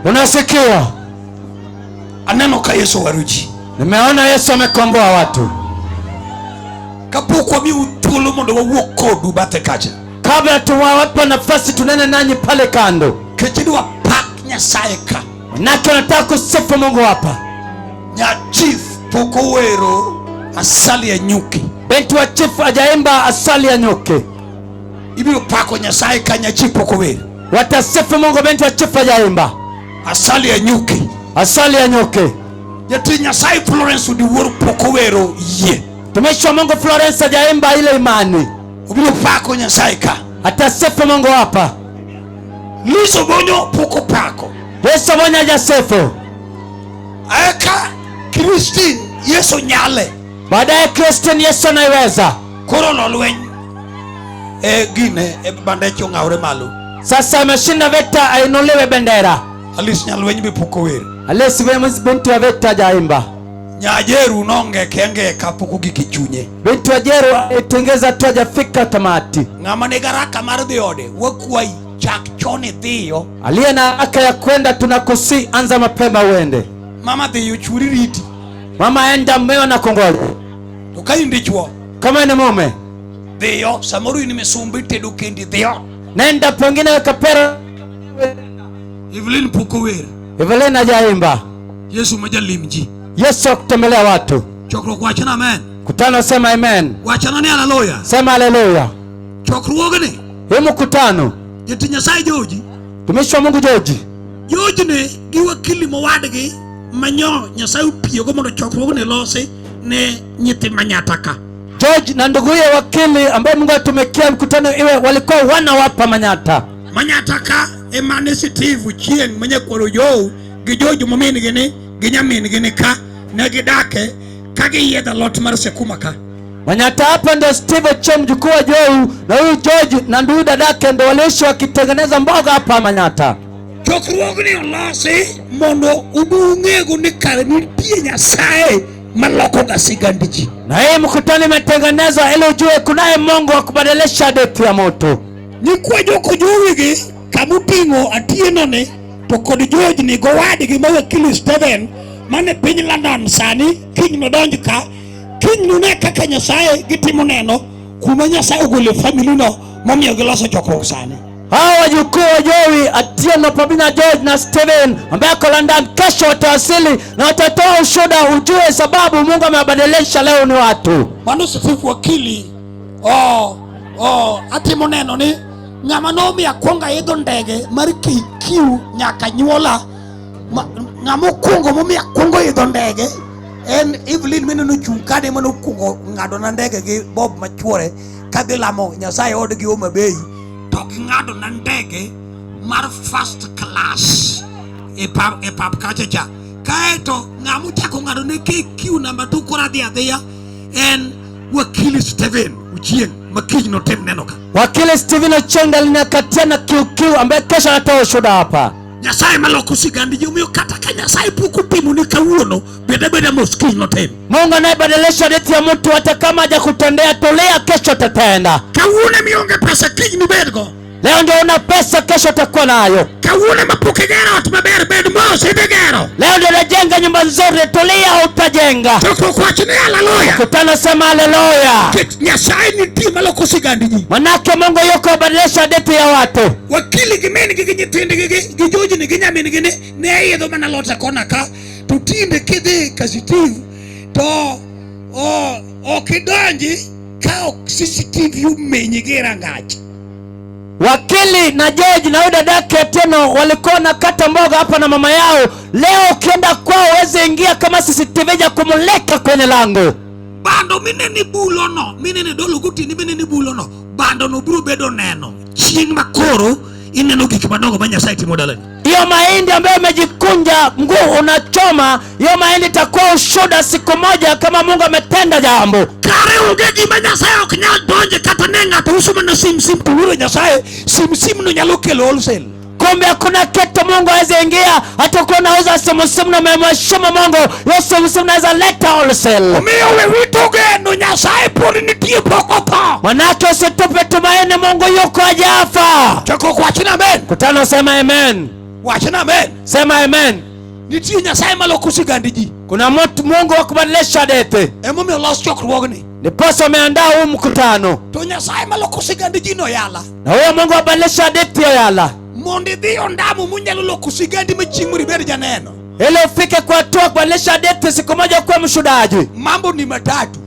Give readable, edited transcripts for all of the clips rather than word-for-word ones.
Unasikia? Aneno ka Yesu waro ji. Nimeona Yesu amekomboa watu. Kapok wamiu thuolo mondo wawuo kodu bathe kacha. Kabla tuwawapa nafasi tunene nanyi pale kando. Kech idwa pak Nyasaye ka. Manake nataka kusifu Mungu hapa. Nya chief pok owero asali ya nyuki. Binti wa chief hajaimba asali ya nyuki. Ibiro pako Nyasaye ka nya chief pok owero. Watasifu Mungu, binti wa chief hajaimba asali ya nyuki. Asali ya nyuki. Jatich Nyasaye Florence Odiwuor pok owero yie. Mtumishi wa Mungu Florence hajaimba ile imani. Obiro pako Nyasaye ka. Atasifu Mungu hapa. Lizo Bonyo pok opako. Yesu Bonyo hajasifu. Eka Christine Yesu nyale. Baadaye Christine Yesu anaiweza. Koro nolweny e gine e bandeche ong'awre malo. Sasa ameshinda vita, ainuliwe bendera. Alice Nyalweny be pok ower. Alice binti wa vita hajaimba. Nyajeru nongeke angeka pok ogik e chunye. Binti wa Jeru itengeza tu hajafika tamati. Ng'ama nigi haraka mar dhi ode wakwayi chak chon idhiyo. Aliye na haraka ya kwenda tunakusi, anza mapema uende. Mama dhiyo churi riti. Mama enda mmeo na kongoja. To ka in dichuo Kama ni mume dhiyo samoro in misumba itedo kendi dhiyo. Nenda pengine weka pera. Evelyn pok ower. Evelyn hajaimba. Yesu ma jalim ji. Yesu akutembelea watu. Chokruok wachna amen. Kutano sema amen. Wachana ni haleluya. Sema haleluya. Chokruogni. Hii mkutano. Jatich Nyasaye George. Mtumishi wa Mungu George. George ne gi wakili mowadgi manyo Nyasaye opiyogo mondo chokruogni losi ne nyithi Manyata ka. George na nduguye wakili ambaye Mungu atumikia mkutano iwe walikuwa wana wapa Manyata. Manyata ka emane Steve Chieng' manyakwaro Jow gi George momin gi ni gi nyamin gi ni ka ne gidake ka giyiedho alot mar sekuma ka. Manyata hapa ndio Steve Ochieng' mjukuu wa Jow na huyu George na ndugu dadake ndio waliishi wakitengeneza mboga hapa Manyata. Chokruogni olosi mondo ubung'ego ni kare nitie Nyasaye maloko ga sigand ji. Na hii mkutano imetengenezwa ili ujue kunaye Mungu wa kubadilisha hadithi ya moto. Nyikwa joko jowigi kamuting'o Atieno ni to kod George ni gowadgi ma wakili Stephen mane piny London sani kiny nodonj ka kiny nune kaka Nyasaye gitimo neno kuma Nyasaye ogolo e family no momiyo giloso chokruok sani. Hawa wajukuu wa Jowi, Atieno pamoja na George na Steven ambaye ako London, kesho watawasili na watatoa ushuhuda, ujue sababu Mungu amewabadilisha leo ni watu. Mano Steve wakili oh, oh, atimo neno ni ng'ama nomiyo akwongo aidho ndege mar KQ nyaka nyuola ng'ama okwongo momiyo akwongo idho ndege en Evelyn mineno chung' kade mane okwongo ng'adona ndege gi Bob machuore kadhi lamo Nyasaye odgi Homa Bay to ging'adona ndege mar first class e pap, e pap kacha cha kaeto ng'ama ochako ng'ado ne KQ namba 2 koro adhi adhiya en wakili Steven Ochieng' ma kiny notim neno ka. Wakili Steven Ochieng' alinakatia na QQ ambaye kesho anatoa ushuhuda hapa. Nyasaye maloko sigand ji omiyo kata ka Nyasaye pok opimo ni kawuono bed abeda mos kiny notim. Mungu anayebadilisha hadithi ya mtu hata kama hajakutendea, tulia, kesho atatenda. Kawuono mionge pesa kiny nibedgo. Leo ndio una pesa, kesho utakuwa nayo. Kawuono mapok igero ot maber, bed mos idhi gero. Leo ndio unajenga nyumba nzuri, tulia, utajenga. Chokruok wach ni haleluya. Kutano sema haleluya. Nikech Nyasaye nitie maloko sigand ji. Manake Mungu yuko kubadilisha hadithi ya watu. Wakili gi min gi gi nyithindgi gi gi jojni gi nyamin gi ni ne idho mana lot e kona ka to tinde kidhi ka CCTV to ok idonji ka ok CCTV omenyi gi rangach. Wakili na George na huyu dadake Atieno walikuwa wanakata mboga hapa na mama yao. Leo ukienda kwao huwezi ingia kama CCTV ya kumulika kwenye lango. Bando minene bulo no, minene dolo gotieno minene bulo no, bando no biro bedo neno chieng' ma koro ineno gik madongo ma Nyasaye timo dalani. Hiyo mahindi ambayo imejikunja mguu unachoma, hiyo mahindi itakuwa ushuhuda siku moja kama Mungu ametenda jambo. Kare onge gima Nyasaye ok nyal donje kata ne ng'ato uso mana sim sim to wuro Nyasaye sim sim no nyalo kelo wholesale. Kumbe hakuna kitu Mungu hawezi ingia, hata ukiwa unauza simu simu na umemheshimu Mungu, hiyo simu simu inaweza leta wholesale. Omiyo we wito geno Nyasaye pod nitie pok otho. Manake usitupe tumaini, Mungu yuko hajafa. Chokruok wach ni amen. Kutano sema amen. Wachna amen. Sema amen. Nitie Nyasaye maloko sigand ji. Kuna mtu Mungu wa kubadilisha hadithi, Emomiyo olos chokruogni. ndiposa ameandaa huu mkutano, To Nyasaye maloko sigand ji no yala. Na huyo Mungu abadilisha hadithi yala, Mondo idhi ondamo munyalo loko sigandi ma chieng' moro ibed janeno. Ili ufike kwa hatua kubadilisha hadithi siku moja kuwa mshuhudaji. Mambo ni matatu.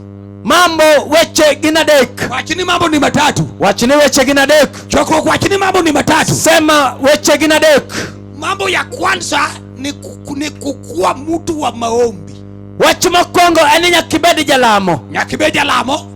Mambo weche gin adek. Wach ni mambo ni matatu. Wach ni weche gin adek. Chokruok wach ni mambo ni matatu. Sema weche gin adek. Mambo ya kwanza ni kukua mtu wa maombi. Wach mokwongo en ni nyaka ibed jalamo. Nyaka ibed jalamo.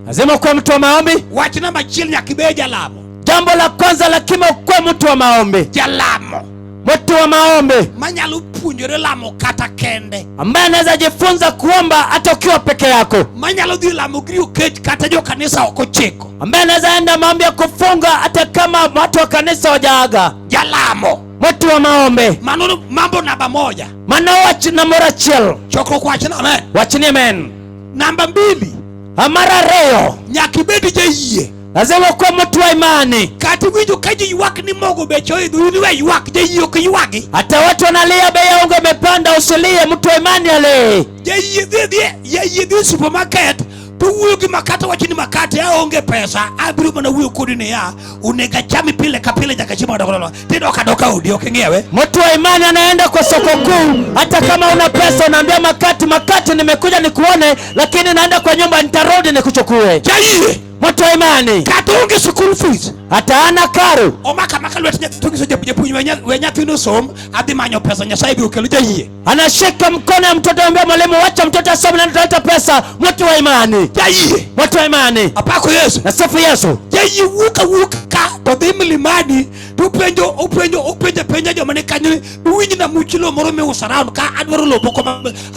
Lazima ukuwe mtu wa maombi. Wach namba achiel, nyaka ibed jalamo. Jambo la kwanza lazima ukuwe mtu wa maombi. Jalamo. Mtu wa maombi. Manyalo puonjore lamo kata kende. Ambaye anaweza jifunza kuomba hata ukiwa peke yako. Manyalo dhi lamo gi okech kata jo kanisa ok ochiko. Ambaye anaweza enda maombi ya kufunga hata kama watu wa kanisa hawajaaga. Jalamo. Mtu wa maombi. Mano mambo namba moja. Mano wach namba achiel. Chokruok wach na amen. Wach ni amen. Namba mbili. Mar ariyo. Nyaka ibed jayie. Lazima ukuwe mtu wa imani. Kata iwinjo ka ji ywak ni mogo beche oidho, in iwe ywak, jayie ok ywagi. Hata watu wanalia bei ya unga imepanda, usilie, mtu wa imani alie. Jayie dhi, jayie dhi e supermarket to wuoyo gi makate, wacho ni makate aonge pesa, abiro mana wuoyo kodi niya, onego achami pile ka pile nyaka chieng' madok dala. Tidok adoka odi, ok ing'iewe. Mtu wa imani anaenda kwa soko kuu, hata kama una pesa unaambia makati, makati nimekuja nikuone, lakini naenda kwa nyumba nitarudi nikuchukue. Jayie. Mtu wa imani. Kata onge school fees. Hata hana karo. Omako amaka lwet nyathi to nyiso japuonj we nyathino som, adhi manyo pesa, Nyasaye biro kelo. Jayie. Anashika mkono ya mtoto, anambia mwalimu, wacha mtoto asome na nitaleta pesa. Mtu wa imani. Jayie. Mtu wa imani. Apako Yesu. Nasifu Yesu. Jayie wuok awuoka ka to dhi mlimani to openjo penja joma ni kanyo ni, uwinj na much lowo moro miuso around ka, adwaro lowo moko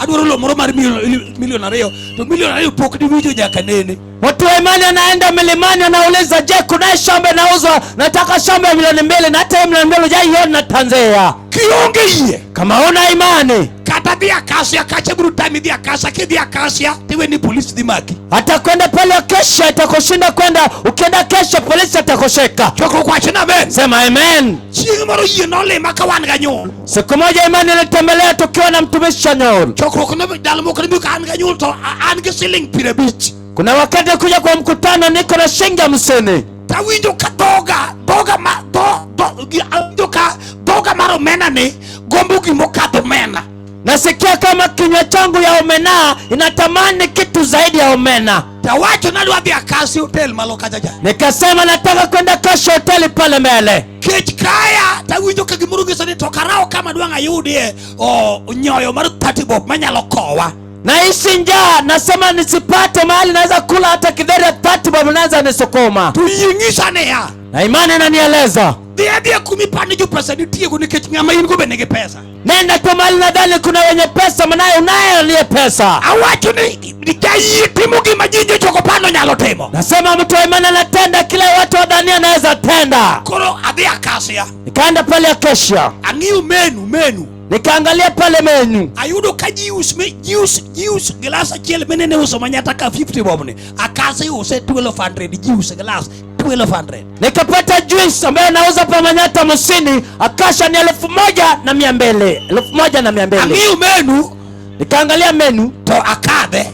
adwaro lowo moro mar milion 2 to milion 2 pok diwinjo nyaka nene. Mtu wa imani anaenda milimani anauliza, je, kunaye shamba inauzwa? Nataka shamba ya milioni 2 na hata hiyo milioni 2 hujaiona Tanzania. Kionge yie. Kama una imani. Kata dhi Akasia kacha biro tami dhi Akasia, kidhi Akasia tiwe ni polisi dhi maki. Hata kwenda pale Acacia itakushinda kwenda, ukienda kesho polisi atakushika. Chokruok wach na amen. Sema amen. Chieng' moro yie nolima ka wan gi Anyul. Siku moja imani ilitembelea tukiwa na mtumishi Anyul. Chokruok no ndalo moko ne ka an gi Anyul to an gi siling 50. Kuna wakati kuja kwa mkutano niko na shilingi 50. Tawinjo ka dhoga, dhoga ma, dho, dho, gi, awinjo ka dhoga mar omena ni gombo gimokadho omena. Nasikia kama kinywa changu ya omena inatamani kitu zaidi ya omena. Tawacho nadwa dhi Akasi Hotel malo kacha cha. Nikasema nataka kwenda Akasi Hotel pale mbele. Kech kaya tawinjo ka gimoro ngisa ni to karao kama dwang' ayudie o nyoyo mar 30 bob manyalo kowa. Nahisi njaa, nasema nisipate mahali naweza kula hata kidheri ya 30 bob naweza nisukuma. To yie ng'isa niya. Na imani inanieleza. Dhi adhiya kuma ipani jo pesa nitiego nikech ng'ama in go be nigi pesa. Nenda tu mahali nadhani kuna wenye pesa, manaye unaye aliye pesa. Awacho ni jayie timo gima ji jochoko pano nyalo timo. Nasema mtu wa imani anatenda kile watu wadhania anaweza tenda. Koro adhi Akasia. Nikaenda pale Acacia. Ang'iyo menu. Nikaangalia pale menu. Ayudo ka juice me, juice, juice glass achiel minene uso manyata ka 50 bob ni. Akasi use 1200 juice glass 1200. Nikapata juice ambayo nauza pa manyata 50, Akasha ni 1200. 1200. Ang'iyo menu. Nikaangalia menu to akadhe.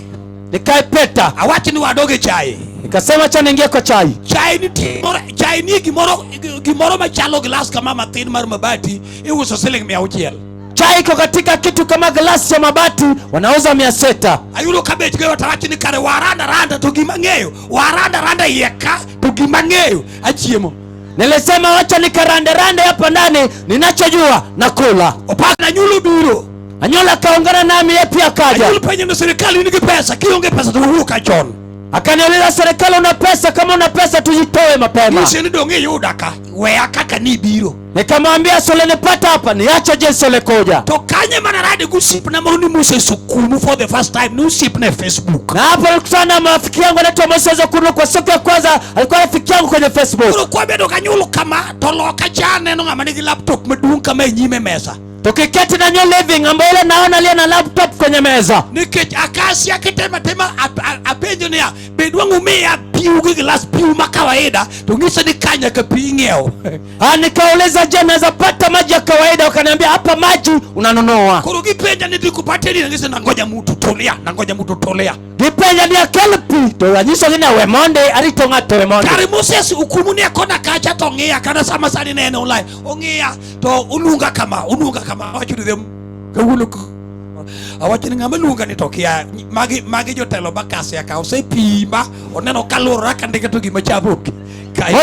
Nikaipeta. Awacho ni wadoge chai. Nikasema acha niingie kwa chai. Chai ni moro, chai ni gimoro machalo glass kama mathin mar mabati iuso siling 600. Chai iko katika kitu kama glasi ya mabati wanauza 600. Ayudo ka bech go tawacho ni kare waranda randa to gima ng'eyo, waranda randa iye ka to gima ng'eyo achiemo. Nilisema wacha nikarande rande hapa ndani, ninachojua nakula. Opak Anyulo biro. Anyulo akaungana nami, yeye pia akaja. Anyulo penjo ni serikali nigi pesa, kionge pesa to wuok ka chon. Akaniuliza serikali una pesa, kama una pesa tujitoe mapema. Nyise ni dong' iyuda ka, weya kaka nibiro. Nikamwambia si ulinipata hapa, niache jinsi ulikuja. To kanye mana rade gi osiepna moro ni Moses Okumu for the first time, ni osiepna e Facebook. Na hapo nilikutana na marafiki yangu anaitwa Moses Okumu kwa siku ya kwanza, alikuwa rafiki yangu kwenye Facebook. Koro kwabedo kanyulo kama, to loka cha aneno ng'ama nigi laptop maduong' kama e nyime mesa. Tukiketi na New Living ambayo ile naona aliye na laptop kwenye meza. Nikech Akasia kitema tema apenjo niya, be dwang' umiya pi piu gi gilas piu ma kawaida to ng'isa ni ka nyaka pi ing'iewo. Ah, nikauliza je, naweza pata maji ya kawaida? Wakaniambia hapa maji unanunua. Koro gipenja ni dhi kupate ni ng'isa nangoja mtu tulia, nangoja mtu tulia. Gipenja ni akel pi to anyisogi ni awe monde arito ng'ato we monde. Kare Moses ukumu ni kona kacha to ng'iya kata sama sani nene online ong'iya to oluonga kama oluonga kama awacho ni them kawuono awacho ni ng'ama luonga ni to kia magi magi jotelo Bakasia ka osepima oneno kaluorora ka ndike to gima chamo onge. Kae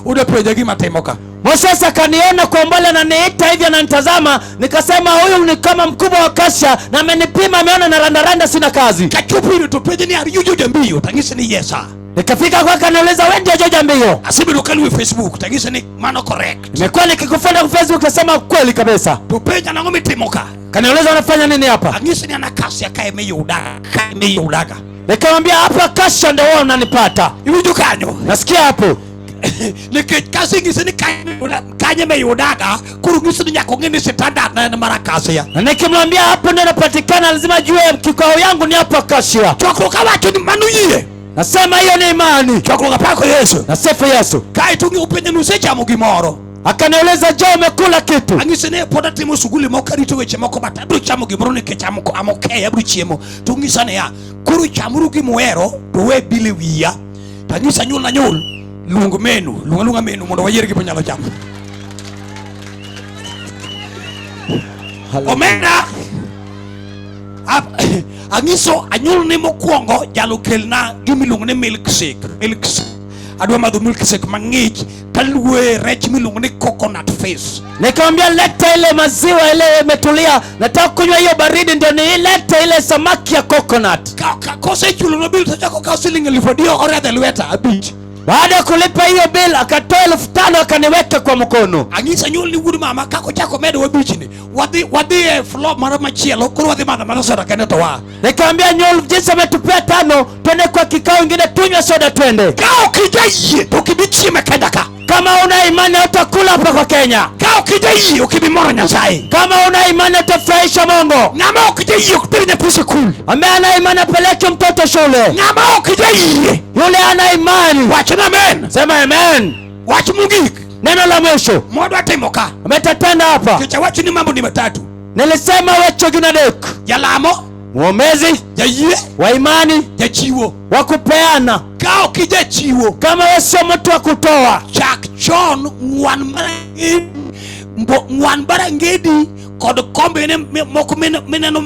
Udwa penja gima timo ka. Moses akaniona kwa umbali ananiita hivi ananitazama, nikasema huyu ni kama mkubwa wa Kasia na amenipima, ameona na randaranda sina kazi. Kachopo ire to penje ni are you George Ambiyo to ang'ise ni yes sir. Nikafika kwake anauliza wewe ndio George Ambiyo? Asebedo kaluwe Facebook to ang'ise ni mano correct. Nimekuwa nikikufuata kwa Facebook, nasema kweli kabisa. To penja nang'o mitimo ka? Kaniuliza unafanya nini hapa? Ang'ise ni an Akasia kae miyuda kae miyudaga. Nikamwambia hapa Kasia ndio wewe unanipata. Iwinjo kanyo? Nasikia hapo. Nikech kasi ng'ise ni kanye miyudaga koro ng'iso ni nyaka ong'e ni standard na en mar Akasia. Na nikimwambia hapo ndio napatikana, lazima ajue kikao yangu ni hapa Kasia. Chokruok awacho ni mano yie. Nasema hiyo ni imani. Chokruok apako Yesu. Nasifu Yesu. Kae to upenjo ni usechamo gimoro. Akaniuliza je, umekula kitu? Ang'ise ni pod atimo shughuli moko arito weche moko but abiro chamo gimoro nikech am okay abiro chiemo. To ng'isa niya, koro chamuru gimuhero to we bill e wiya. To anyisa anyuol anyuol luong menu, luong aluonga menu mondo wayier gima wanyalo chamo. Omera ang'iso anyuol ni mokwongo jalo kelna gima iluongo ni milkshake. Milkshake. Adwa madho milkshake mang'ich kaluwe rech miluongo ni coconut fish. Nikamwambia leta ile maziwa ile imetulia, nataka kunywa hiyo baridi, ndio niilete ile samaki ya coconut. Kosechulo no bill to chako kawo siling 3,000 oredho e lweta 5. Baada ya kulipa hiyo bill akatoa 5,000 akaniweka kwa mkono. Ang'iso anyuol ni wuod mama kako chako medowa bichni wadhi wadhi e floor moro machielo koro wadhi madho madho soda kende to wa. Nikamwambia nyol jinsi ametupea 5 twende kwa kikao kingine tunywe soda twende. Ka ok ijayie to ok ibi chiemo e Kenya ka. Kama una imani utakula hapa kwa Kenya. Ka ok ijayie ok ibi moro Nyasaye. Kama una imani utafurahisha Mungu. Ng'ama ok ijayie ok ter nyathi sikul. Ambaye ana imani apeleke mtoto shule. Ng'ama ok ijayie. Yule ana imani. Wach na amen. Sema amen. Wach mogik. Neno la mwisho. Mwadwa timo ka. Ametatenda hapa. Nikech awacho ni mambo ni matatu. Nilisema weche gin adek. Jalamo, Mwombezi, jayie, wa imani, jachiwo. wa kupeana. Ka ok ijachiwo, kama wewe sio mtu wa kutoa, chak chon ng'wan marang'edi, ng'wan barang'edi kod kombe ne moko mineno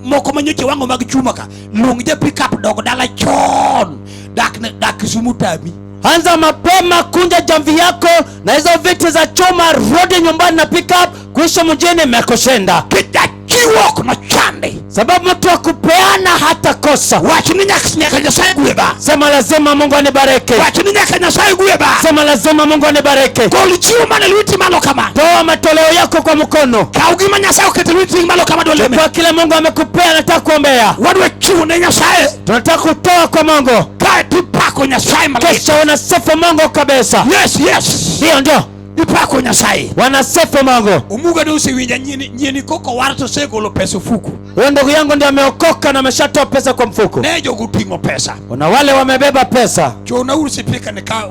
moko manyocha wang'o mag chuma ka. Luong ja pick up dog dala chon. Dak ne dak Kisumu tami. Anza mapema, kunja jamvi yako na hizo viti za chuma, rudi nyumbani na pick up, kuishi mjini mekoshenda. Kijachiwo ok nochande. Sababu mtu wa kupeana hata kosa. Wach ni nyaka Nyasaye gwedha. Sema lazima Mungu anibariki. Wach ni nyaka Nyasaye gwedha. Sema lazima Mungu anibariki. Gol chiwo mane lweti malo kama. Toa matoleo yako kwa mkono. Kaw gima Nyasaye oketo lweti malo kama dwaleme. Kwa kile Mungu amekupea nataka kuombea. Wadwa chiwo ne Nyasaye. Tunataka kutoa kwa Mungu. Kae tipako Nyasaye maler. Kisha wanasifu Mungu kabisa. Yes, yes. Ndio, ndio. Ipako Nyasaye. Wanasifu Mungu. Omuga de osewinja nyieni koko war to osegolo pesa ofuku. Huyo ndugu yangu ndiye ameokoka na ameshatoa pesa kwa mfuko. Ne jogo ting'o pesa. Kuna wale wamebeba pesa. Chona uru sipika ni ka,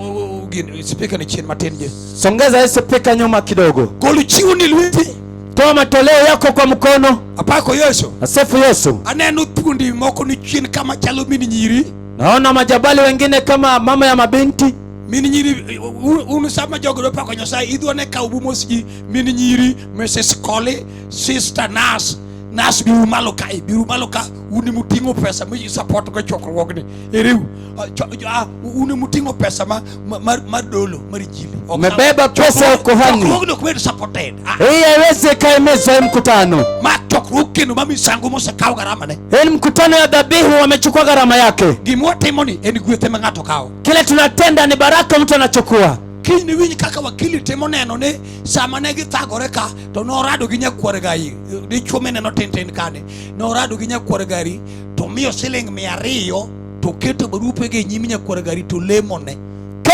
sipika ni chien matin je. Songeza hii sipika nyuma kidogo. Gol chiwo ni lweti. Toa matoleo yako kwa mkono. Apako Yesu. Asifu Yesu. Aneno thuondi moko ni chien kama chalo min nyiri. Naona majabali wengine kama mama ya mabinti. Min nyiri, un sama jogo dwa pako Nyasaye, idwa ne kaw mos ji, min nyiri, Mrs. Colley, Sister Nas, Nas biru malo kae, biru malo ka, un muting'o pesa mi support go chokruogni. Eriu, un muting'o pesa ma dolo, mar injili. Ok Umebeba pesa ya kuhani. Chokruogni ok bed supported. Hii haiwezi ikaimezwa hii mkutano. Ma chokruok kendo ma misango mosekaw gharama ne. Hii mkutano ya dhabihu wamechukua gharama yake. Gima watimo ni en gwethe ma ng'ato kawo. Kile tunatenda ni baraka mtu anachukua. Kiny ni winj kaka wakili temo neno ni sama ne githagore ka to norado gi nyakwar gai, dichuo mineno tin tin kane, norado gi nyakwar gari to miyo siling 200 to keto barupe ge e nyim nyakwar gari to lemone.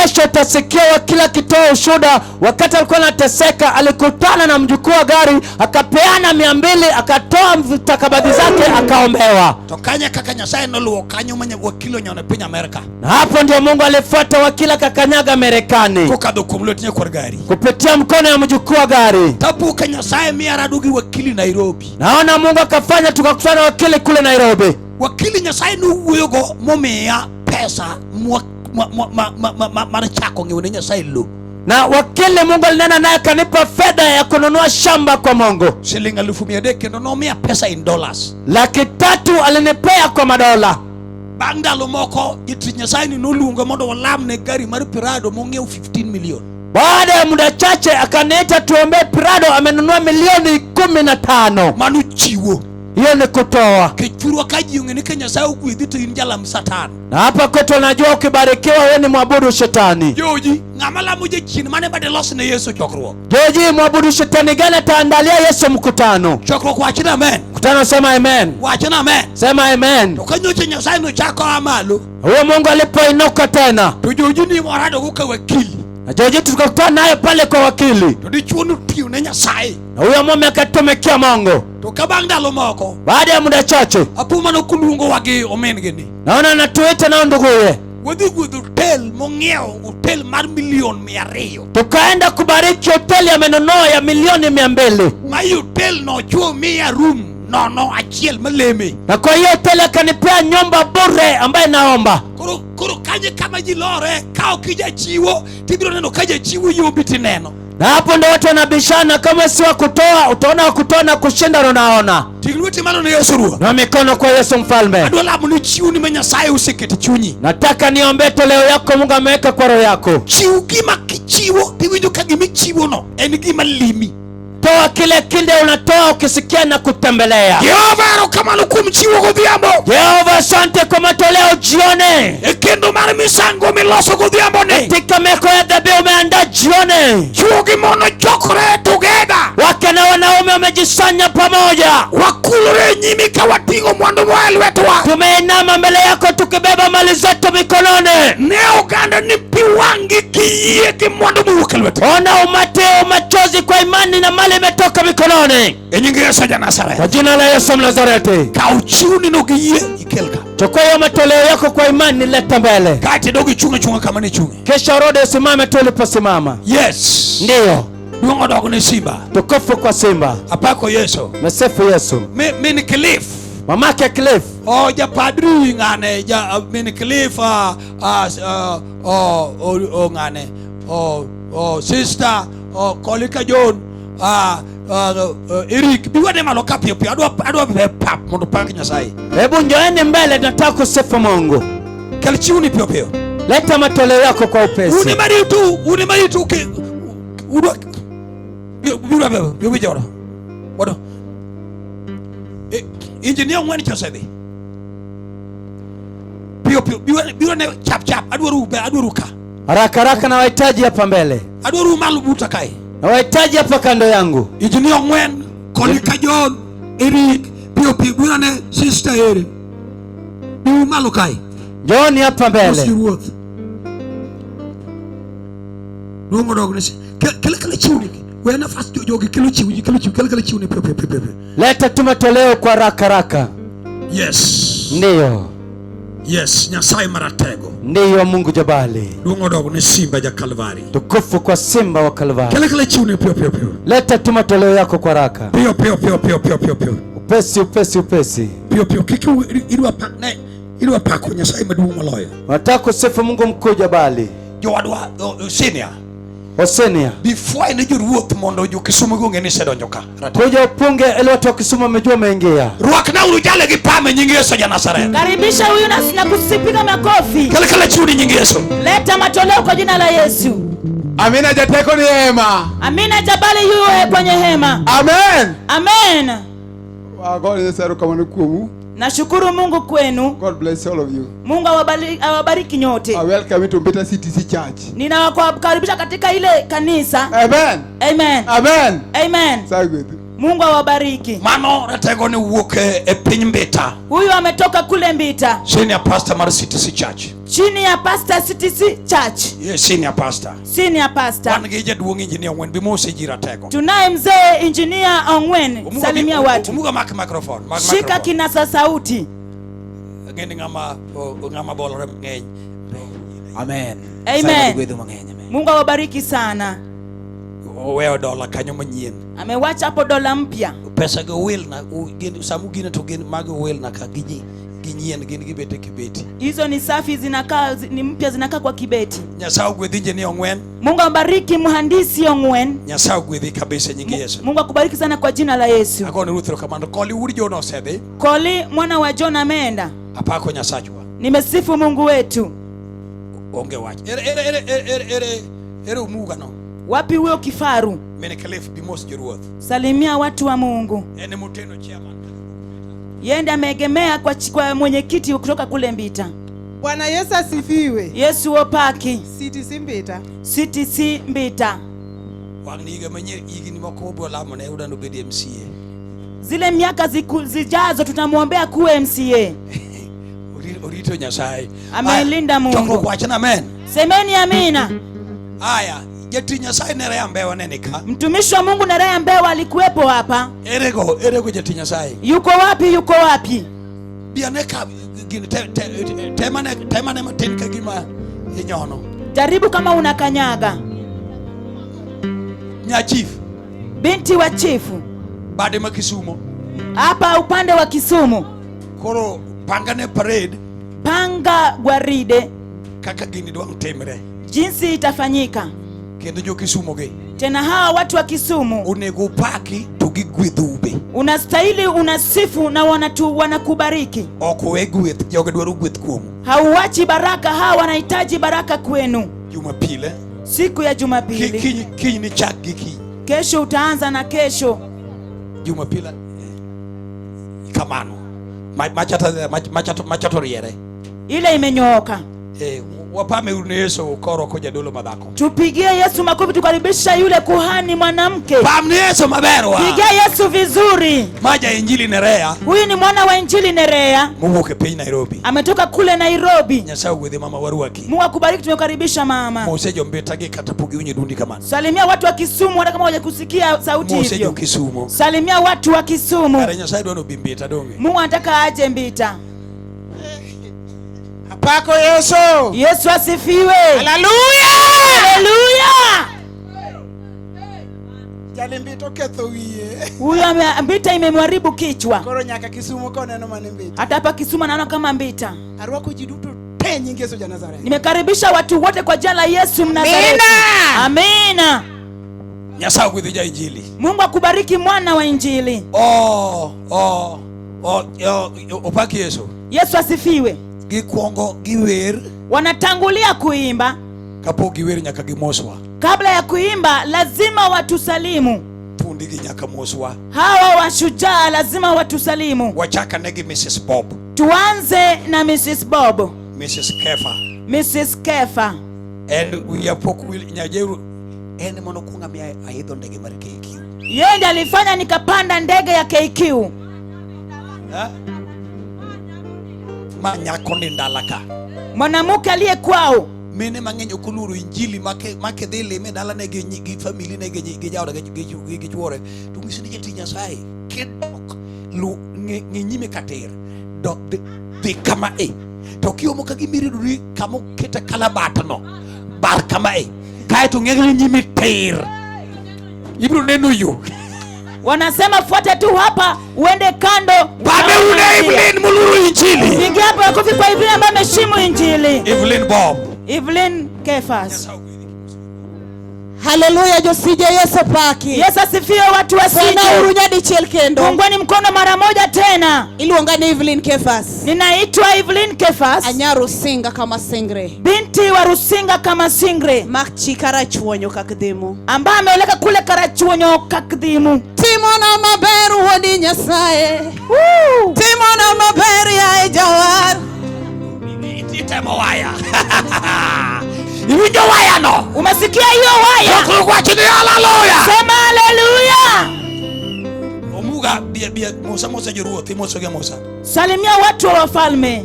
Kesho utasikia wakili akitoa ushuhuda, wakati alikuwa anateseka alikutana na mjukuu wa gari, akapeana 200, akatoa stakabadhi zake, akaombewa. To kanye kaka Nyasaye noluwo kanyo ma wakili onyono e piny Amerka. Na hapo ndio Mungu alifuata wakili akakanyaga Marekani Kokadho kuom lwet nyakwar gari. Kupitia mkono ya mjukuu wa gari. Tapo ka Nyasaye miya rado gi wakili Nairobi. Naona Mungu akafanya tukakutana wakili kule Nairobi. Wakili Nyasaye nowuoyogo momiya pesa mar chako ng'iewo ne Nyasaye lo. Na wakili Mungu alinena naye akanipa fedha ya kununua shamba kwa Mungu. Siling 300,000 kendo nomiya pesa in dollars. 300,000 alinipea kwa madola. Bang' ndalo moko jatich Nyasaye ni noluonga mondo walamne gari mar Prado mong'iew 15 million. Baada ya muda chache akaniita tuombe Prado amenunua milioni 15. Mano chiwo. Hiyo ni kutoa. Kichurwa ka ji ong'e ni ka Nyasaye ogwedhi to in jalam Satan. Na hapa kwetu wanajua ukibarikiwa wewe ni mwabudu shetani. Joji, ng'ama lamo jachien mane bade los ne Yesu chokruok. Joji, mwabudu shetani gani ataandalia Yesu mkutano? Chokruok wach na amen. Mkutano sema amen. Wach na amen. Sema amen. To ka nyocha Nyasaye nochako a malo. Huyo Mungu alipoinuka tena. To Joji ni morado go ka wakili. Na Joji tukakutana naye pale kwa wakili. To dichuo notiyo ne Nyasaye. Na huyo mume akatumikia Mungu. To ka bang' ndalo moko. Baada ya muda chache. Apo mano kuluongo wagi omin gi ni. Naona anatuita nao nduguye. Wadhi gwedho hotel mong'iewo hotel mar milion 200. Tukaenda kubariki hoteli amenunua ya milioni 200. Ma hotel no chuo miya room nono achiel maleme. Na kwa hiyo hoteli akanipea nyumba bure ambaye naomba. Koro kanye kama ji lore ka ok ijachiwo tibiro neno ka jachiwo yombi tineno. Na hapo ndo watu wanabishana kama si wa kutoa, utaona wa kutoa na kushinda unaona. Ting' lweti malo ne Yesu Ruoth. Na mikono kwa Yesu mfalme. Adwa lamo ni chiwo ni ma Nyasaye oseketo e chunyi. Nataka niombe toleo yako Mungu ameweka kwa roho yako. Chiw gima kichiwo tiwinjo ka gima ichiwo no en gima limi. Toa kile kile unatoa ukisikia na kutembelea. Jehova erokamano kuom chiwo godhiambo. Jehova asante kwa matoleo jioni. E kendo mar misango miloso godhiambo ni. Katika meko ya dhabihu umeandaa jioni. Chwo gi mon ochokore together. Wake na wanaume wamejisanya pamoja. Wakulore nyimi ka wating'o mwandu moa e lwetwa. Tumeinama mbele yako tukibeba mali zetu mikononi. Ne oganda ni pi wang'i kiyie gi mwandu mowuok e lwetwa. Ona umati machozi kwa imani na mali imetoka mikononi. E nying Yesu ja Nazareth. Kwa jina la Yesu Mnazareti. Kaw chiwni no gi yie ikel ka. Chukua hiyo matoleo yako kwa imani leta mbele. Kae to idog ichung' achung'a kama ne ichung'e. Kisha urudi usimame tu uliposimama. Yes. Ndiyo. Duong' odog ne Simba. Tukufu kwa Simba. Apako Yesu. Msifu Yesu. Min Cliff. Mamake Cliff. Oh, japadri ng'ane, ja, min Cliff, oh, oh, oh, ng'ane. Oh, oh, sister, oh, Kolika John, Eric, bi wane malo ka piyo piyo. Adwa pap mondo pak Nyasaye. Hebu njoeni mbele, nataka kusifu Mungu. Kel chiwni piyo piyo. Leta matoleo yako kwa upesi. Uni maritu, uni maritu ke, udwa, biro biro, biro biro. Wado. Engineer ng'wen cha osedhi. Piyo piyo, biro ne chap chap, adwaro ube, adwaro ka. Haraka haraka na wahitaji hapa mbele. Adwaro malo buta kae. Na wahitaji hapa kando yangu. Engineer ng'wen, Kolika John, Eric, piyo piyo, biro ne sister Eric. Biro malo kae. Njooni hapa mbele. Osi ruoth. Luongo dog ne kele kele chiwni. We nafas jogi kelo chiwni, kelo chiwni, kele kele chiwni piyo piyo piyo piyo. Leta tu matoleo kwa haraka haraka. Yes. Ndiyo. Yes, Nyasaye maratego. Ndiyo Mungu jabali. Luongo dog ne Simba ja Kalvari. Tukufu kwa Simba wa Kalvari. Kele kele chiwni piyo piyo piyo. Leta tu matoleo yako kwa haraka. Piyo piyo piyo piyo piyo piyo piyo. Upesi upesi upesi. Piyo piyo kik idwa pak ne idwa pako Nyasaye maduong' moloyo. Nataka kusifu Mungu mkuu jabali. Jowadwa, senior. Osenia. Before ne joruoth mondo jo Kisumu go ng'e ni isedonjo ka. Kuja upunge ili watu wa Kisumu wamejua umeingia. Rwak na uru jale gi pame nying Yesu ja Nazareth. Karibisha huyu na kusipiga makofi. Kele kele chiwni nying Yesu. Leta matoleo kwa jina la Yesu. Amina jateko ni hema. Amina jabali yuwe kwenye hema. Amen. Amen. Wow, God is erokamano kuomu. Nashukuru Mungu kwenu. God bless all of you. Mungu awabariki nyote. I welcome you to Mbita CTC Church. Ninawakaribisha katika ile kanisa. Amen. Amen. Amen. Amen. So good. Mungu awabariki. Mano ratego ni wuok e piny Mbita. Huyu ametoka kule Mbita. Senior pastor mar CTC Church. Chini ya pastor CTC Church. Yes, senior pastor. Senior pastor. Wan gi jaduong' engineer Ong'wen bi mose ji ratego. Tunaye mzee engineer Ong'wen, salimia watu. Omuga mak microphone. Mak Shika microphone. kinasa sauti. Ng'eni ng'ama bolore mang'eny. Amen. Amen. Gwedho mang'eny. Amen. Mungu awabariki sana. Oweyo dola kanyo manyien. Amewacha hapo dola mpya. Pesa go wil na gin samu gine to gin mag wil na ka gi ginyien gin gibete kibeti. Hizo ni safi zinakaa ni mpya zinakaa kwa kibeti. Nyasaye ogwedhi engineer Ong'wen. Mungu ambariki mhandisi Ong'wen. Nyasaye ogwedhi kabisa nyingi Yesu. Mungu akubariki sana kwa jina la Yesu. Agone Ruth erokamano. Koli wuod Jona osedhi. Koli mwana wa Jona ameenda. Apako Nyasachwa. Nimesifu Mungu wetu. Onge wach. Ere ere ere ere ere ere omuga no. Wapi huyo kifaru? Mene Cliff bimos joruoth. Salimia watu wa Mungu. En moteno chairman. Yeye ndiye ameegemea kwa mwenyekiti kutoka kule Mbita. Bwana Yesu asifiwe. Yesu opaki. CTC Mbita. CTC Mbita. Wang' higa manyien higni moko wabiro lamo ne udano bed MCA. Zile miaka zijazo tutamwombea kuwa MCA. Orito Nyasaye. Amelinda Mungu. Chokruok wachna amen. Semeni amina. Aya, jatich Nyasaye Nerea Mbewa ne nika. Mtumishi wa Mungu Nerea Mbewa alikuwepo hapa. Erego jatich Nyasaye. Yuko wapi? Yuko wapi? Biane ka gini temane temane matin ka gima inyono. Jaribu kama unakanyaga. Nya chief. Binti wa chifu. Bade ma Kisumu. Hapa upande wa Kisumu. Koro pangane parade. Panga gwaride. Kaka gini dwang' timre. Jinsi itafanyika. Kendo jo Kisumu gi. Tena hawa watu wa Kisumu. Onego paki to gigwedho ube. Unastahili, unasifu na wanakubariki. Ok owe gweth, jogo dwaro gweth kuomu. Hauachi baraka, hawa wanahitaji baraka kwenu. Jumapili. Siku ya Jumapili. Kiny ni chak gi kiny. Kesho utaanza na kesho. Jumapili. Kamano. Machato riere. Ile imenyooka. Wapame uru ne Yesu koro ko jadolo madhako. Tupigie Yesu makofi tukaribisha yule kuhani mwanamke. Pam ne Yesu maber wa. Pigia Yesu vizuri. Maja Injili Nerea. Huyu ni mwana wa Injili Nerea. Mowuok e piny Nairobi. Ametoka kule Nairobi. Nyasaye ogwedhi mama waruaki. Mungu akubariki, tumekukaribisha mama. Mose jombeta gi kata pok giwinjo dundi kamano. Salimia watu wa Kisumu hata kama hawajakusikia sauti Mose hivyo. jo Kisumu. Salimia watu wa Kisumu. Kare Nyasaye dwaro bi Mbita donge. Mungu anataka aje Mbita. Apako Yesu. Yesu asifiwe. Haleluya. Haleluya. Jali Mbita oketho wiye. Huyu Mbita imemharibu kichwa. Koro nyaka Kisumu koneno mane Mbita. Hata hapa Kisumu naona kama Mbita. Arwako ji duto te nying Yesu ja Nazareth. Nimekaribisha watu wote kwa jina la Yesu Mnazareti. Amina. Amina. Nyasaye ogwedhi ja Injili. Mungu akubariki mwana wa Injili. Opaki Yesu. Yesu asifiwe. Gikwongo giwer. Wanatangulia kuimba. Kapok giwer nyaka gimoswa. Kabla ya kuimba lazima watusalimu. Pundi gi nyaka moswa. Hawa washujaa lazima watusalimu. Wachaka negi Mrs. Bob. Tuanze na Mrs. Bob. Mrs. Kefa. Mrs. Kefa. En wiya pok wil nyajeru. En mono kuongo miya aidho ndege mar KQ. Yeye ndiye alifanya nikapanda ndege ya KQ. Ha? Ma nyako ni ndalaka. Mwanamke aliye kwao. Mine mang'eny ok oluoro Injili make dhi lime dalane gi family ne gi jaode gi chuore. To ng'iso ni jatich Nyasaye kidok lu ng'i nyime katir. Dok dhi kama e. To kiomo ka gimiri duri kama okete kalabat no. Bar kama e. Kaeto ng'e ni nyime tir. Ibiro neno yo. Wanasema fuata tu hapa uende kando. Babe une Evelyn muluru Injili. Pigia hapo makofi kwa Evelyn ambaye ameshimu Injili. Evelyn Bob. Evelyn Kefas. Haleluya, josije Yesu paki. Yesu asifiwe watu wa Bwana Sije. urunya dichiel kendo. Fungweni mkono mara moja tena. Iluonga ni Evelyn Kefas. Ninaitwa Evelyn Kefas. Anya Rusinga kama Singre. Binti wa Rusinga kama Singre. Mak chi Karachuonyo kakdhimu. Ambaye ameoleka kule Karachuonyo kakdhimu. Timona maber wuodi Nyasaye. Woo! Timona maber yaye jawar. Itemo waya. Iwinjo waya no? Umesikia hiyo waya? Chokruok wach ni haleluya. Sema haleluya. Biuruga bia bia Musa Musa joruoth imoso gi Musa. Salimia watu wa wafalme.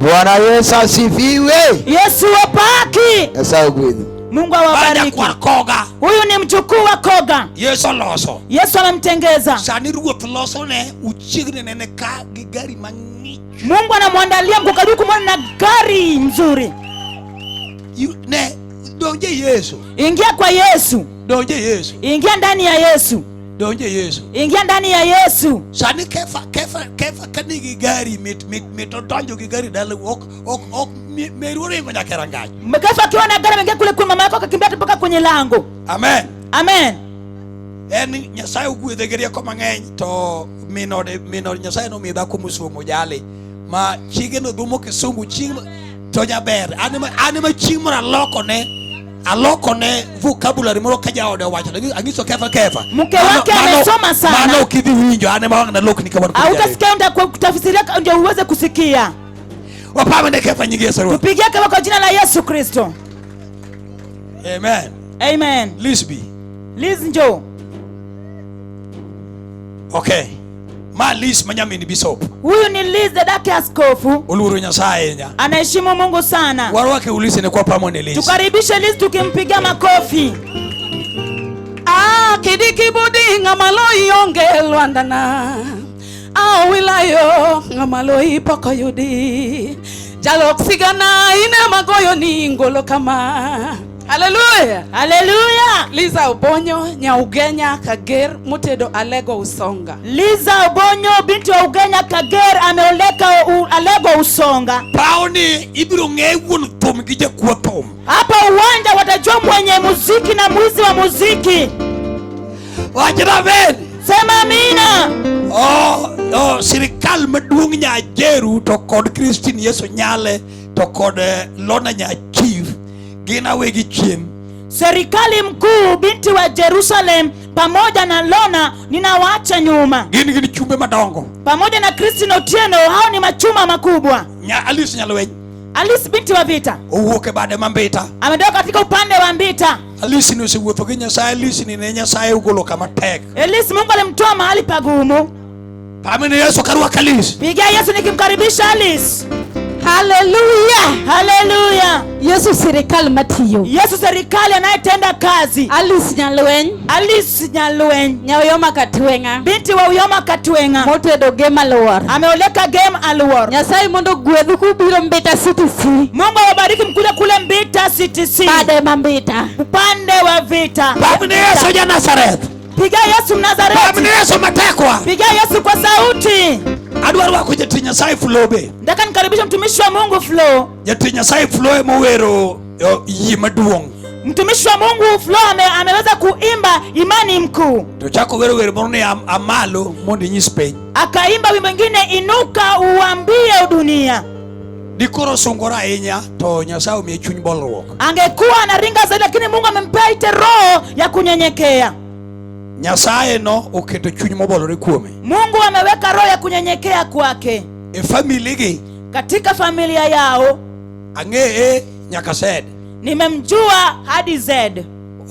Bwana Yesu asifiwe. Yesu wapaki. Nyasaye ogwedhu. Mungu awabariki. Nyakwar Koga. Huyu ni mjukuu wa Koga. Yesu oloso. Yesu amemtengeza. Sani ruoth loso ne uchiegni nene ka gi gari mang'ich. Mungu anamwandalia mkukaribu kumwona na gari mzuri. Ne donje Yesu. Ingia kwa Yesu. Donje Yesu. Ingia ndani ya Yesu. Donje Yesu. Ingia ndani ya Yesu. Sani kefa kefa kefa kanigi gari mit mit mit odonjo gi gari dala ok ok ok meru oringo nyaka e rangach. Kefa akiwa na gari ameingia kule kwa mama yako akakimbia mpaka kwenye lango. Amen. Amen. En Nyasaye ogwedhe gi rieko mang'eny to min ode min od Nyasaye nomiye dhako mosomo jali ma chiege no dhumo kisungu chieng' to jaber an ema an ema chieng' moro alokone alokone vocabulary moro ka jaode owacho ang'iso kefa kefa Mke wake amesoma sana. mano ok idhi winjo an ema wang' nalokni ka wan kod jarit. Hautasikia nitakutafsiria ndio uweze kusikia. Wapame ne kefa nying Yesu Ruoth. Tupigie kefa kwa jina la Yesu Kristo. Amen. Amen. Lisby. Liz njoo. Okay. Ma Liz ma nyamin bishop. Huyu ni Liz dadake askofu. Oluoro Nyasaye ahinya. Anaheshimu Mungu sana. Warwake ulise ne kwa pamo ne Liz. Tukaribishe Liz tukimpigia makofi. Ah, kidi kibudi ng'ama loyi onge lwandana. Ah, wilayo ng'ama loyi pok oyudi. Jalok sigana ine magoyo ni ngolo kama. Haleluya. Haleluya. Liza Obonyo Nyaugenya Kager motedo Alego Usonga. Liza Obonyo binti wa Ugenya Kager ameoleka Alego Usonga. Paoni ibiro ng'e wuon thum gi jakuo thum. Hapa uwanja watajua mwenye muziki na mwizi wa muziki. Wachna amen. Sema amina. Oh, oh, sirikal maduong' Nyajeru to kod Christine Yesu Nyale to kod Lona Nya Chief gin awegi chien. Serikali mkuu binti wa Jerusalem pamoja na Lona ninawaacha nyuma. Gin gin chumbe madongo. Pamoja na Christine Otieno hao ni machuma makubwa. Nya Alice Nyalweny. Alice binti wa vita. Owuok e bade ma Mbita. Ametoka katika upande wa Mbita. Alice ni osewuotho gi Nyasaye, Alice ni ne Nyasaye ogolo kama tek. Alice Mungu alimtoa mahali pagumu. Pamene Yesu karwak Alice. Pigia Yesu nikimkaribisha Alice. Haleluya. Haleluya. Yesu serikali matiyo. Yesu serikali anayetenda kazi. Alice Nyalweny. Alice Nyalweny. Nyauyoma Katweng'a. Binti wa Uyoma Katweng'a. Motedo Gem Aluor. Ameoleka Gem Aluor. Nyasaye mondo ogwedhu kubiro Mbita CTC. Mungu awabariki mkuja kule Mbita CTC. Bade ma Mbita. Upande wa vita. Pamene Yesu ja Nazareth. Piga Yesu Mnazareti. Pamene Yesu matekwa. Piga Yesu kwa sauti. Adwaro rwako jatich Nyasaye Flo be. Nataka nikaribishe mtumishi wa Mungu Flo. Jatich Nyasaye Flo emowero yie maduong'. Mtumishi wa Mungu Flo ameweza kuimba imani mkuu. To chako wero wer moro ni amalo mondo inyis piny. Akaimba wimbo mwingine inuka uambie dunia. Dikoro sungora ahinya to Nyasaye omiye chuny bolruok. Angekuwa anaringa zaidi lakini Mungu amempea ite roho ya kunyenyekea. Nyasaye no oketo chuny mobolore kuome. Mungu ameweka roho ya kunyenyekea kwake. E family gi, katika familia yao, ang'eye nyaka Z. Nimemjua hadi Z.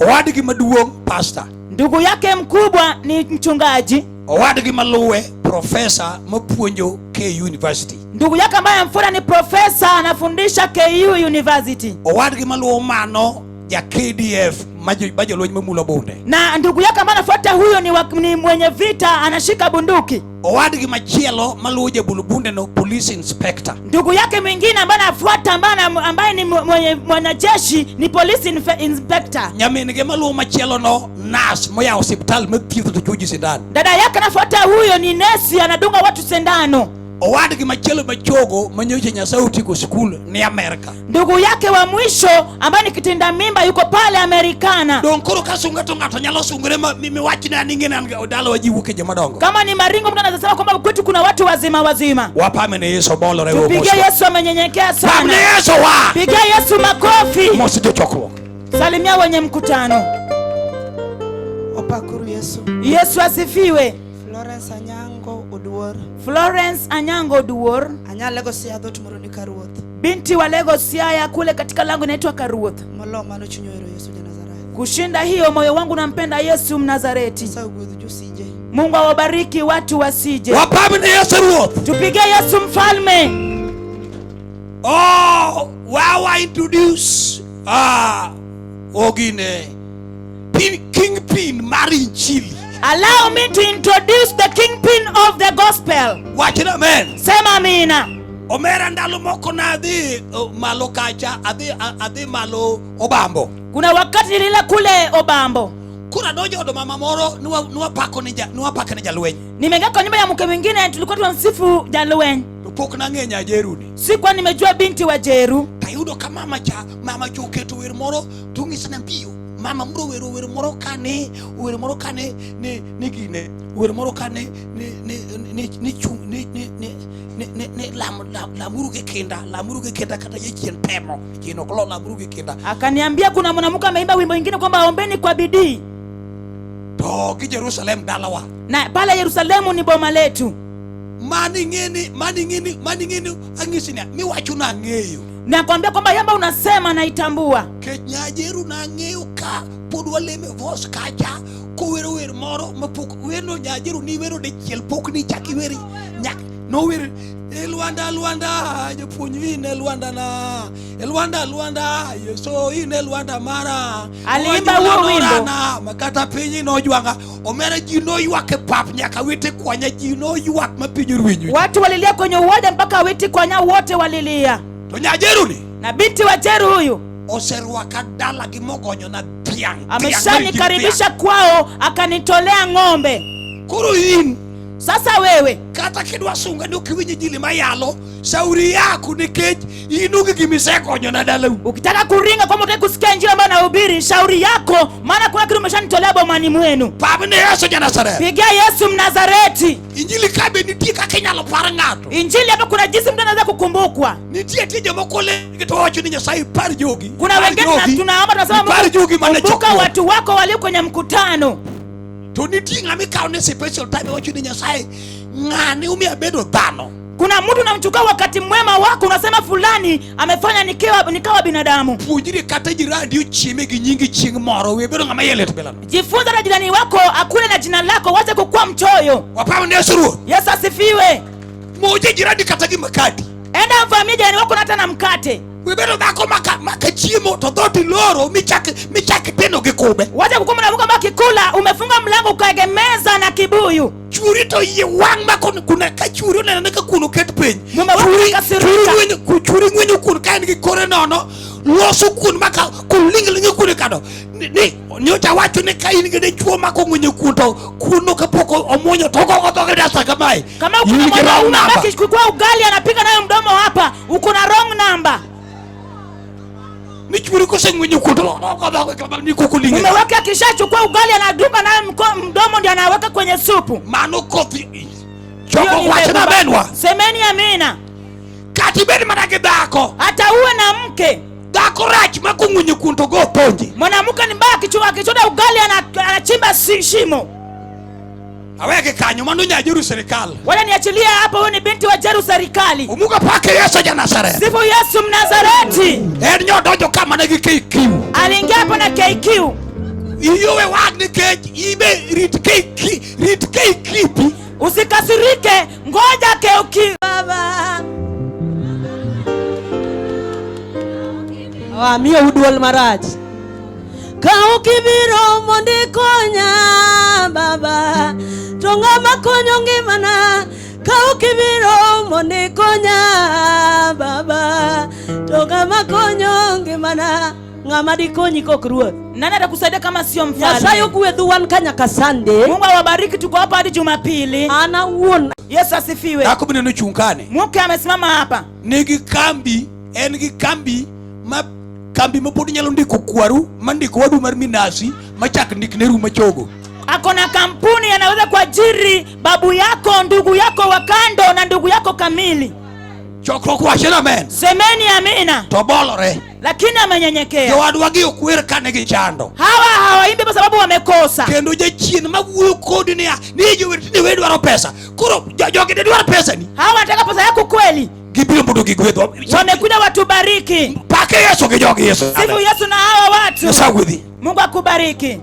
Owadgi maduong' pastor. Ndugu yake mkubwa ni mchungaji. Owadgi maluwe profesa mapuonjo KU University. Ndugu yake ambaye amfuata ni profesa anafundisha KU University. Owadgi maluwo mano ja KDF ma jolweny mamulo bunde. Na ndugu yake ambaye anafuata huyo ni mwenye vita anashika bunduki. Owadgi machielo maluwo jabul bunde no police inspector. Ndugu yake mwingine ambaye anafuata ambaye ni mwenye mwanajeshi ni police inspector. Nyamin-gi maluwo machielo no nurse moya osiptal mathietho to chuoji sindan. Dada yake anafuata huyo ni nesi anadunga watu sindano. Owadgi machielo machogo manyocha Nyasaye otieko skul ni Amerika. Ndugu yake wa mwisho ambaye ni kitinda mimba yuko pale Amerikana. Dong koro ka sunga to ng'ato nyalo sungre ma miwach ni an ing'e an dalawa ji wuok e joma dongo. Kama ni maringo mtu anaweza sema kwamba kwetu kuna watu wazima wazima. Wapame ne Yesu bolore wo Tupigie mos. Yesu amenyenyekea sana. Pamne Yesu wa. Pigia Yesu makofi. Mos jochokruok. Salimia wenye mkutano. Opakuru Yesu. Yesu asifiwe. Florence Anyango Oduor. Florence Anyango Oduor. Anyalo Lego Siaya dhot moro ni Karuoth. Binti wa Lego Siaya kule katika lango inaitwa Karuoth. Molo mano chuny ohero Yesu ja Nazareth. Kushinda hiyo, moyo wangu nampenda Yesu Mnazareti. Nyasaye ogwedhu josije. Mungu awabariki watu wasije. Wapamne Yesu ruoth. Tupige Yesu mfalme. Oh, wawa introduce ogine kingpin mar injili. Allow me to introduce the kingpin of the gospel. Wachna amen. Sema amina. Omera ndalo moko nadhi malo kacha, adhi malo Obambo. Kuna wakati nilila kule Obambo. Koro adonjo od mama moro, niwapako ni jalweny. Nimeingia kwa nyumba ya mke mwingine, tulikuwa tunamsifu jalweny. To pok nang'e nyajeruni. Sikuwa nimejua binti wa Jeru. Tayudo ka mama cha oketo wer moro, to ng'isa na mbio. Mama mro wero wer moro kane, wer moro kane ni gine, wer moro kane ni ni ni ni chung ni ni ni ni ni ni lam lam lamuru gi kinda, lamuru gi kinda kata jachien temo. Jachien ok lo lamuru gi kinda. Akaniambia kuna mwanamke ameimba wimbo mwingine kwamba ombeni kwa bidii. To gi Jerusalem dalawa. Na pale Yerusalemu ni boma letu. Mani ng'eni, mani ng'eni, mani ng'eni, ang'isi ni, miwacho nang'eyo. Nakwambia kwamba yamba unasema naitambua. Kech nyajeru nang'eyo ka pod waleme vos kacha kowero wer moro mapok werno nyajeru ni wero dichiel pok ni chak iweri nyak nower e Lwanda Lwanda japuonj in e Lwanda na e Lwanda Lwanda Yesu in e Lwanda mara. Aliimba huo wimbo. Norana, makata piny nojwang'a. Omera ji noywak e pap nyaka wete kwanya, ji noywak ma piny orwenyo. Watu walilia kwenye uwanja mpaka witi kwanya wote walilia. To nyajeru ni Na binti wa Jeru huyu oserwaka dala gi mogonyo na dhiang', ameshanikaribisha kwao akanitolea ng'ombe. Koro in sasa wewe kata kidwa sunga ni ok iwinj injili mayalo, shauri yako nikech in onge gima isekonyo na dalau. Ukitaka kuringa kwamba hutaki kusikia injili ambayo nahubiri, shauri yako, maana kuna kitu umeshanitolea bomani mwenu. Pamne Yesu ja Nazareth. Pigia Yesu Mnazareti. Injili ka be nitie kaka inyalo par ng'ato. Injili hapa kuna jinsi mtu anaweza kukumbukwa. Nitie tije moko le to wacho ni Nyasaye par jogi. Kuna Par wengine jogi. tunaomba tunasema Par Mungu, jogi mane kumbuka chokruok. watu wako walio kwenye mkutano. To nitie ng'ama ikawo ni special time wacho ni Nyasaye ng'ani omiyo abedo dhano. Kuna mtu unamchukua wakati mwema wako unasema fulani amefanya nikawa binadamu. Puonjri kata jirani ochieme gi nyingi chieng' moro, we bedo ng'ama iye lit bilano. Jifunze na jirani wako akule na jina lako, wache kukua mchoyo. Wapamo ne Yesu Ruoth. Yesu asifiwe. Moje jirani kata gi makati. Enda mvamie jirani wako na hata na mkate. We bedo dhako maka chiemo to dhoot iloro michak teno gi kube. Wacha kukua mwanamke ambaye akikula umefunga mlango ukaegemeza na kibuyu. Churi to iye wang' ma kuna ka churi oneno ka kuno ket piny. Mume wako Churi akasirika. churi ng'wenyo kuon ka en gi kore nono, loso kuon maka kuling ling kuon kado. Ni nyocha wacho ni ka in gi dichuo ma kong'wenyo kuon to kuon no kapok omuonyo to ogogo dhoge dasta kamae. Kama uko na In gi wrong mwanaume number. ambaye akichukua ugali anapiga nayo mdomo hapa, uko na wrong number. Ni churi koseng'wenyo kuon to ogogo dhoge kama ni koko ling'e. Mume wake akishachukua ugali anadunga nayo mdomo ndio anaweka kwenye supu. Mano kothi. Hiyo Choko ni wacho mbegu na ba- benwa. Semeni amina. Kata ibed mana gi dhako. Hata uwe na mke. Dhako rach ma kong'wenyo kuon to go ponje. Mwanamke ni mbaya, akichota ugali anachimba shimo. Aweke kanyo mano nyajeru sirikal. Wala niachilie hapo, huyu ni binti wa Jeru serikali. Omuga pake Yesu ja Nazareth. Sifu Yesu Mnazareti. En nyodonjo kama ne gi KQ. Aliingia hapo na KQ. Iyowe wang' nikech ibe rit KQ, rit KQ pi. Usikasirike, ngoja KQ. Baba. Amiyo duol marach. Ka ok ibiro mondo ikonya baba, to ng'ama konyo ngimana. Ka ok ibiro mondo ikonya baba, to ng'ama konyo ngimana. Ng'ama dikonyi kok ruoth? Nani atakusaidia kama sio mfalme? Nyasaye ogwedhu wan ka nyaka Sunday. Mungu awabariki, tuko hapa hadi Jumapili. An awuon. Yesu asifiwe. Dhako mineno chung' kane. Mke amesimama hapa. Nigi kambi, en gi kambi ma kambi ma pod nyalo ndiko kwaru, ma ndiko wadu mar minasi, ma chak ndik ne ru machogo. Ako na kampuni anaweza kuajiri babu yako, ndugu yako wa kando na ndugu yako kamili. Chokruok wacho ni amen. Semeni amina. To bolore. Lakini amenyenyekea. Jowadwa gi ok wer kane gichando. Hawa hawaimbi kwa sababu wamekosa. Kendo jachien mawuoyo kodi niya, ni jower tinde we dwaro pesa. Koro jogi ne dwaro pesa ni. Hawa wanataka pesa yako kweli. Gibiro mondo gigwedhwa. Wamekuja watubariki. Pake Yesu gi jogi Yesu. Sifu Yesu na hawa watu. Nyasaye ogwedhi. Mungu akubariki.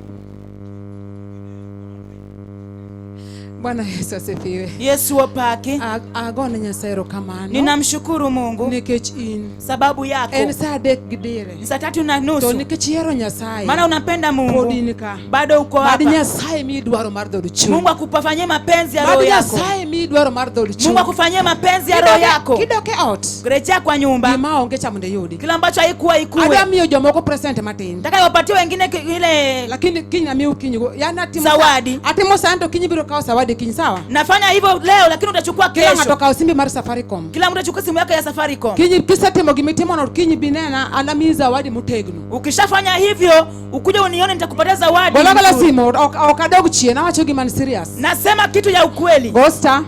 Bwana Yesu asifiwe. Yesu opaki. Agone Nyasaye erokamano. Ninamshukuru Mungu nikech in sababu yako. En saa adek gi dire. Ni saa tatu na To nusu. nikech ihero Nyasaye. Maana unapenda Mungu. Pod in ka. Bado uko Mad hapa. Nyasaye miyi dwaro mar dhood chuny. Mungu akufanyie mapenzi ya Mad roho yako. Nyasaye miyi dwaro mar dhood chuny. Mungu akufanyie mapenzi ya roho yako. Kidok e ot. Rejea kwa nyumba. Gima onge cha mondo iyudi. Kila ambacho haikuwa ikuwe. Adwa miyo jomoko present matin. Nataka niwapatie wengine ile Lakini kiny amiu kiny go. Yani atimo Zawadi. Atimo sani to kiny biro kawo zawadi kiny sawa? Nafanya hivyo leo lakini utachukua Kila ng'ato kesho. kawo simbi mar Safaricom. Kila mtu achukue simu yake ya Safaricom. Kiny kisetimo gimitimono kiny binena anamiyi zawadi motegno. Ukishafanya hivyo, ukuje unione nitakupatia zawadi. Gola gola nzuri. simu ok adog chien awacho gima ni serious. Nasema kitu ya ukweli. Go star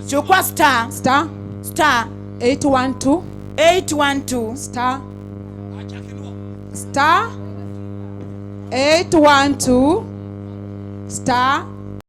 Chukua star star star 812 812 star star 812 star